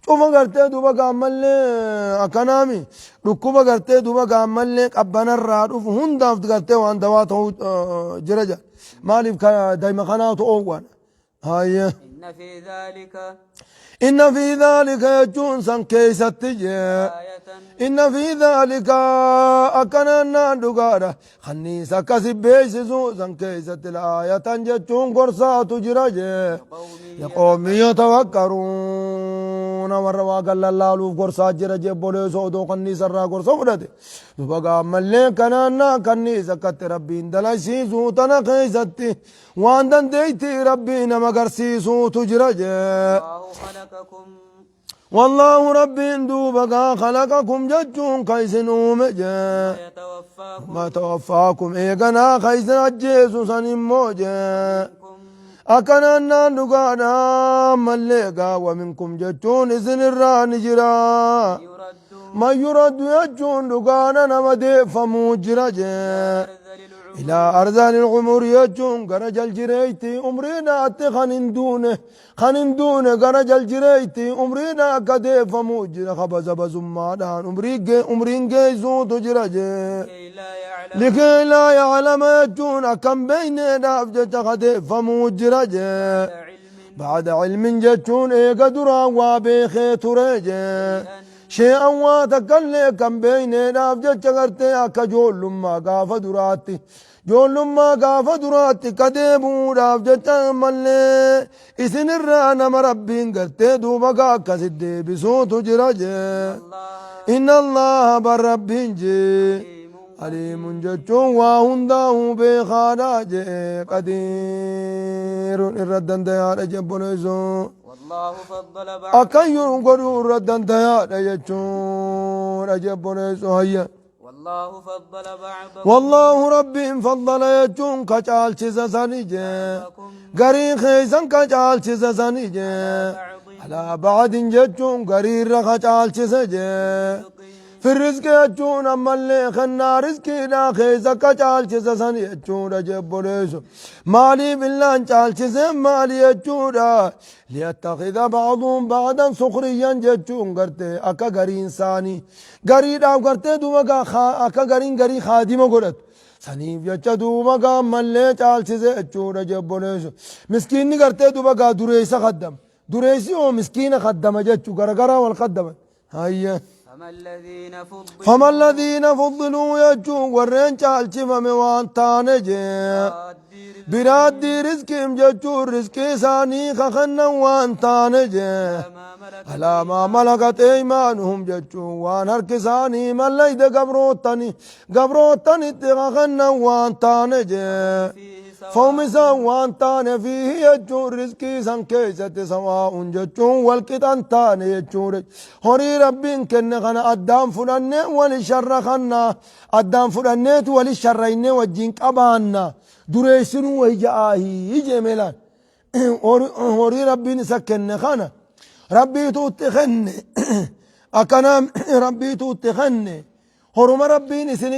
cufa gartee duuba gaammallee akkanaami dhukkuba gartee duuba gaammallee qabbanarraa dhufu hundaaf gartee waan dawaa ta'uu jira jedha maaliif daa'ima kanaatu oowwan hayyee. إن في ذلك إن في ذلك jechuun san keessatti jee آية إن في ذلك akkanaan dhugaadha kanniisa akkasi beeksisu san keessatti لآية jechuun gorsaatu jira jee لقوم لقوم يتفكرون warra waa gallallaaluuf gorsaa jira jee boleesoo odoo kanniisa irraa gorsa fudhate duba gaammallee kanaannaa kanniisa akkatti rabbiin dalasiisuu tana keessatti waan dandeeyti rabbii nama agarsiisuutu jira jee الله خلقكم والله rabbiin duuba gaa خلقكم jechuun ka isin uume jee ويتوفاكم ما توفاكم eeganaa ka isin ajjeesu san immoo jee منكم akkanaan naan dhugaadha mallee gaa ومنكم jechuun isin irraa ni jira يرد من يرد jechuun dhugaadha nama deeffamuu jira jee أرذل العمر إلى أرذل العمر jechuun gara jaljireeyti umriidhaatti kan hin duune kan hin duune gara jaljireeyti umriidha akka deeffamuu jira kabazabazummaadhaan umriin geessuutu jira jee كي لا يعلم لكي لا يعلم jechuun akkam beeyneedhaaf jecha kadeeffamuu jira jee علم Bacda cilmin jechuun eega duraan waa beekee ture jee. Shee'an waa takkallee kan beeyneedhaaf jecha gartee akka joollummaa gaafa duraatti joollummaa gaafa duraatti ka deebi'uudhaaf jecha ammallee isinirraa nama Rabbiin gartee duuba ka akkasit deebisuutu jira jee. Inna Allaha bar Rabbiin jee aliimun jechuun waa hundaa'uu beekaadha jee qadiirun irra dandayaadha jee obboleessoo. Akkan yeroo godhuu irra dandayaadha jechuudha jee obboleessoo hayya. Wallaahu Rabbiin faddala jechuun ka caalchisa sani jee. Garii keessan ka caalchisa sani jee. Alaa ba'adin jechuun gariirra ka caalchise jee. Fi rizqi jechuun ammallee kennaa rizqiidhaa keessa akka caalchisa san jechuudha jee obboleessu. Maaliif illaan caalchiseen maali jechuudha. Liyattakhidha ba'duun ba'dan sukriyyan jechuun gartee akka gariin isaanii gariidhaaf gartee duuba akka gariin garii kaadima godhatu. Saniif jecha duuba gaa ammallee caalchise jechuudha jee obboleessu. Miskiinni gartee duuba gaa dureessa kaddama. Dureessi hoo miskiina kaddama jechuu garagaraa wal kaddaman. Hayya. فما فما الذين الذين فضلوا jechuun warreen caalchifame waan taane jee. Biraaddii rizqiim jechuun rizqii isaanii kakannan waan taane jee. على Alaa maa malakat eymaanuhum jechuun waan harki isaanii mallayde gabroottanitti kakannan waan taane jee. فيه Fahum isaan waan taane fiihi jechuun rizqii san keessatti sawaa'un jechuun wal qixan taane jechuudha. Horii Rabbiin kenne kana addaan fudhannee wali sharra kanna addaan fudhanneetu wali sharraynee wajjin qabaanna dureessinuu wayi ja'aahii jemelaan. Horii Rabbiin isa kenne kana Rabbiitu itti kenne akkana Rabbiitu itti kenne horuma Rabbiin isin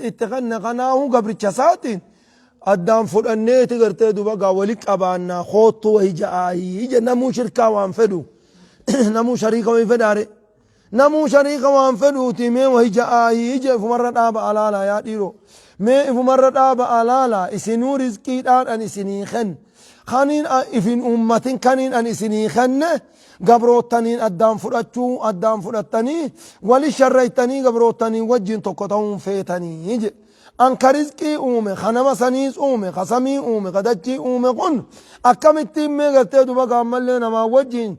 itti kenne kanaahuu gabricha isaatiin addaan fudhanneeti gartee duba gaa wali qabaannaa koottu wayi ja'aahii je namuu shirkaa waan fedhu namuu shariika wayi fedhaare namuu shariika waan fedhuuti mee wayi ja'aahii je ifumarra dhaaba alaalaa yaa dhiiroo mee ifumarra dhaaba alaalaa isinuu rizqiidhaan an isinii kenne kaniin ifin uummatin kaniin an isinii kenne gabroottaniin addaan fudhachuu addaan fudhattanii wali sharraytanii gabroottanii wajjin tokko ta'uun feetanii je. An ka rizqii uume ka nama saniis uume ka samii uume ka dachii uume kun akkamittiin mee gartee duba gaammallee namaa wajjin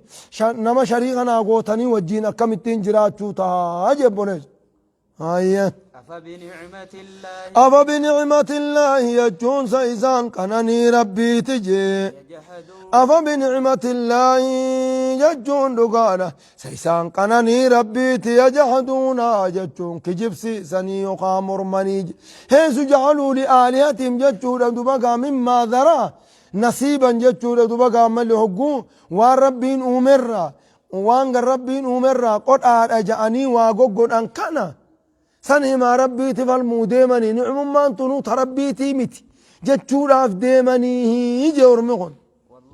nama shariika naa gootanii wajjin akkamittiin jiraachuu tahaa jee obboleessa. Hayya. أفبنعمة الله Afa binicmatillaahi jechuun sa isaan qananii Rabbiiti jee. يجحدون Afa binicmatillaahi jechuun dhugaadha. Sa isaan qananii Rabbiiti yajhaduuna jechuun kijibsiisanii yookaan mormanii. Heesu jacaluu li'aalihatihim jechuudha duba gaa mimmaa dharaa nasiiban jechuudha duba gaa malli hogguu waan Rabbiin uumerraa waan gan Rabbiin uumerraa qodhaadha ja'anii waa goggodhan kana san himaa Rabbiiti falmuu deemanii nicmummaan tunuu ta Rabbiitii miti jechuudhaaf deemanii jee ormi kun.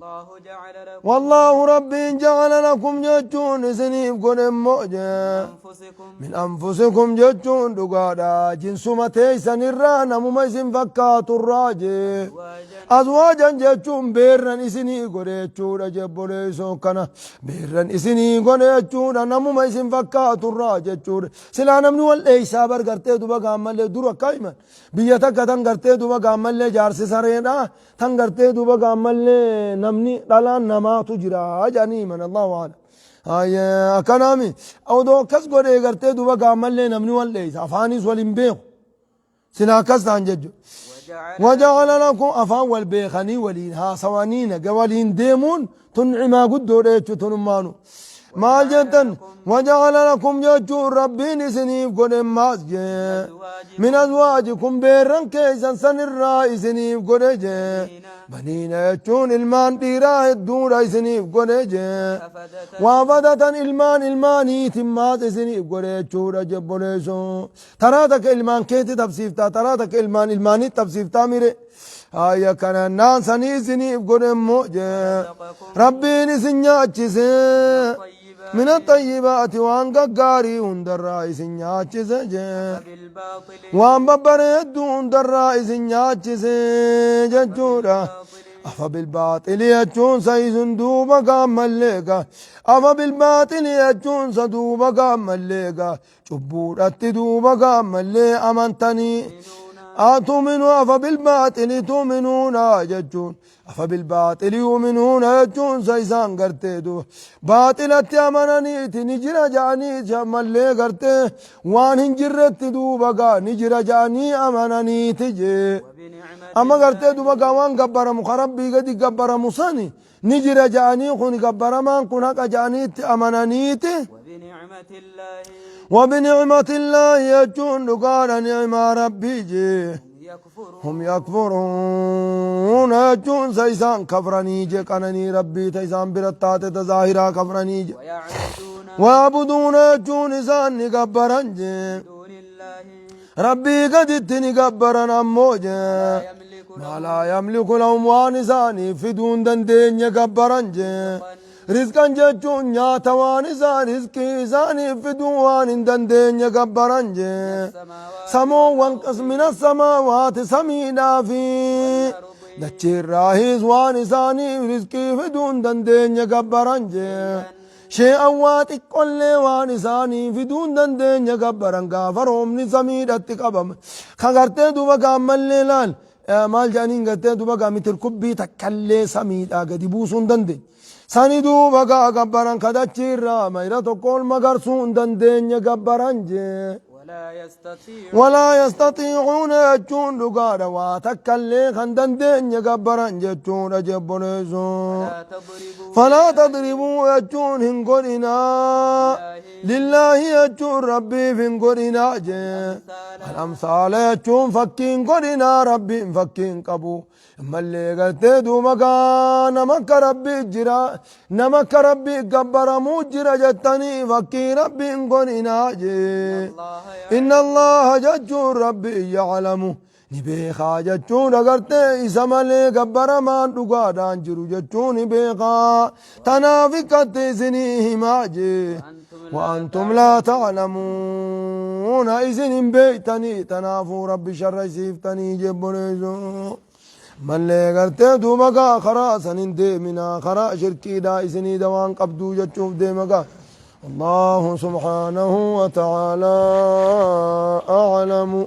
والله جعل لكم Wallaahu Rabbiin ja'ala lakum jechuun isiniif godhe immoo jee. أنفسكم Min anfusikum jechuun dhugaadha. Jinsuma teessanirraa namuma isin fakkaaturraa jee. أزواجا Azwaajan jechuun beerran isinii godhe jechuudha jebboleessoo kana. Beerran isinii godhe jechuudha namuma isin fakkaaturraa jechuudha. Silaa namni wal dheeysaa bar gartee duba gaammallee dura akka himan. Biyya takka tan gartee duba gaammallee jaarsi sareedha. Tan gartee duba gaammallee namni dhalaan namaatu jira jedhanii himan Allahu a'lam. Akkanaami odoo akkas godhee gartee duba gaammallee namni wal dheeysa afaanis wal hin beeku. Silaa akkas ta'an jechuudha. وجعل وجعل لكم afaan wal beekanii waliin haasawanii naga waliin deemuun tun cimaa guddoodha jechuudha tunummaanu. Maal jettan waja'ala lakum jechuun Rabbiin isiniif godhe maas jee. Min azwaajikum beerran keessan sanirraa isiniif godhe jee. Baniina jechuun ilmaan dhiiraa hedduudha isiniif godhe jee. حفدة Waafadatan ilmaan ilmaaniitiin maas isiniif godhe jechuudha jebboleessoo. Taraa takka ilmaan keetti tabsiiftaa taraa takka ilmaan ilmaanii tabsiiftaa mire. Hayya kana naan sanii isiniif godhe immoo jee. رزقكم Rabbiin isin nyaachisee. الطيبات Min axayyibaati waan gaggaarii hundarraa isin nyaachise jee. بالباطل Waan babbareedduu hundarraa isin nyaachise jechuudha. Afa bilbaaxili jechuun sa isin duuba gaammallee ga afa bilbaaxili jechuun sa duuba gaammallee ga cubbuudhatti duuba gaammallee amantanii atu'minu afa bilbaaxili tu'minuuna jechuun afa bilbaaxili yu'minuuna jechuun sa isaan gartee duuba baaxilatti amananiiti ni jira ja'anii mallee gartee waan hin jirretti duuba gaa ni jira ja'anii amananiiti jee. وبنعمة Amma gartee duuba gaa waan gabbaramu ka Rabbii gadi gabbaramu sani ni jira ja'anii kun gabbaramaan kun haqa ja'aniitti amananiiti. وبنعمة الله وبنعمة الله jechuun dhugaadha ni'maa Rabbii jee. هم يكفرون. هم يكفرون jechuun sa isaan kafranii je qananii Rabbii ta isaan bira taate ta zaahiraa kafranii je. ويعبدون ويعبدون jechuun isaan ni gabbaran je. من دون الله Rabbii gaditti ni gabbaran ammoo je. لا يملك ما لا يملك لهم waan isaanii fiduu hin dandeenye gabbaran je. رزقا jechuun nyaata waan isaan rizqii isaanii fiduu waan hin dandeenye gabbaran je. السماوات Samoowwan من السماوات samiidhaa fi dachiirraahis waan isaanii rizqii fiduu hin dandeenye gabbaran je. شيئا waa xiqqollee waan isaanii fiduu hin dandeenye gabbaran gaafa roobni samiidhatti qabame. Ka gartee duuba gaammallee laal maal jedhaniin gartee duuba gaa mitir kubbii takkallee samiidhaa gadi buusuu hin dandeenye. Sani duuba gaa gabbaran ka dachiirraa mayra tokko ol magarsuu hin dandeenye gabbaran jee. ولا يستطيع ولا يستطيعون jechuun dhugaadha waa takkallee kan dandeenye gabbaran jechuudha jebboleessoo. لا تضربوا فلا تضربوا jechuun hin godhinaa لله jechuun Rabbiif hin godhinaa jee. الأمثال jechuun fakkiin godhinaa Rabbiin fakkiin qabu. Mallee gartee duuba gaa nama akka Rabbii jira nama akka Rabbii gabbaramuu jira jettanii fakkii Rabbiin godhinaa jee. الله إن الله jechuun Rabbii يعلم ni beekaa jechuun agartee isa malee gabbaramaan dhugaadhaan jiru jechuun ni beekaa tanaaf ikkatti isinii himaa jee. وأنتم لا تعلمون isin hin beektanii tanaafuu Rabbi sharra isiiftanii jebboleessu. Mallee gartee duuba gaa karaa san hin deeminaa karaa shirkiidhaa isinii dawaan qabduu jechuuf deema gaa. الله سبحانه وتعالى أعلم.